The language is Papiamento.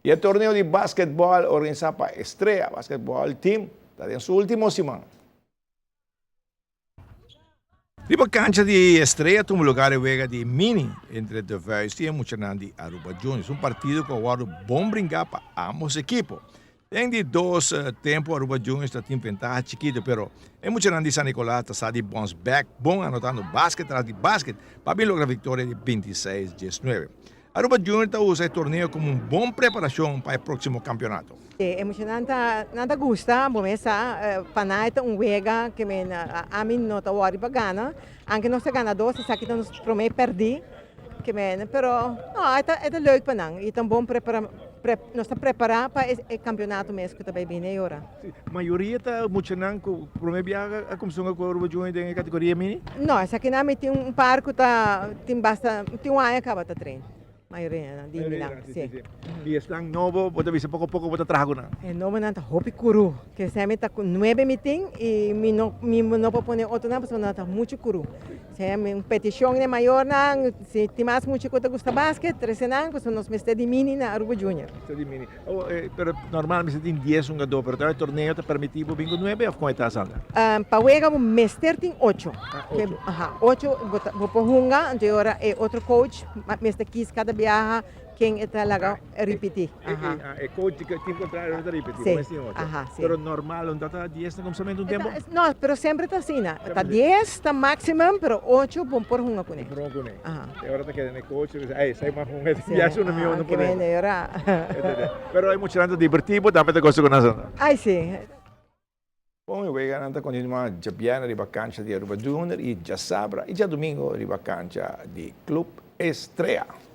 Y e torneo di basketball organisa pa Estrella Basketball Team ta den su ultimo siman. Riba cancha di Estrella tuma lugar e wega di mini entre De Vuist y e muchanan di Aruba Juniors. Un partido cu a wordo bon bringa pa ambos ekipo. Den di dos tempo Aruba Juniors ta tin ventaha chikito pero e muchanan di San Nicolas ta sa di bounce back bon anotando basket tras di basket pa bin logra victoria di 26 diesnuebe. Aruba Junior ta usa e torneo como un bon preparacion pa e proximo campeonato. E muchanan ta nan ta gusta bo mes sa pa nan e ta un wega ke men ami no ta wòri pa gana anke nos ta gana dos esaki ta nos prome pèrdí ke men pero no e ta e ta leuk pa nan i ta un bon prepara nos ta prepará pa e kampeonato mes ku ta bai bini ayora. Mayoria ta muchanan ku prome biaha a kumsa hunga ku Aruba Junior den e kategoria mini? No, esakinan mi tin un par ku ta tin basta tin un aña kaba ta train. Mayoria nan di mi nan, si. I esnan nobo bo ta bisa poko poko bo ta traha ku nan? E nobonan ta hopi kuru. Kese mi ta ku nuebe mi tin i mi no mi no por pone otronan pasobra nan ta muchu kuru. Sea mi un petishon na e mayornan si tin mas mucha ku ta gusta basket trese nan pasobra nos mester di mini na Aruba Junior. Mester di mini. Pero normal mester tin dies hungadó, pero ta e torneo ta permití bo bin ku nuebe òf kon e ta Sandra? Pa wega bo mester tin ocho. Ah, ocho. Aha, ocho bo ta bo por hunga, anto e ora e otro coach mester kis kada biaha ken e ta laga ripití. Aha. E coach di team contrario ta ripití, bo mester tin ocho. Aha, si. Pero normal no ta ta dies na kumsamentu un tempu? No, pero semper ta asina. Ta dies ta maximum, pero ocho bo por hunga kuné. Bo por hunga kuné. Aha. E ora ta keda na e coach, ta bisa, ey, esei mas hunga, esei ya es uno mihó no por hunga. E ora. Pero e muchanan ta divertí, bo tambe ta gosa ku nan asina. Ay, si. Bon, e weganan ta kontinuá djabièrnè riba kancha di Aruba Junior i djasabra i djadumingo riba kancha di Club Estrella.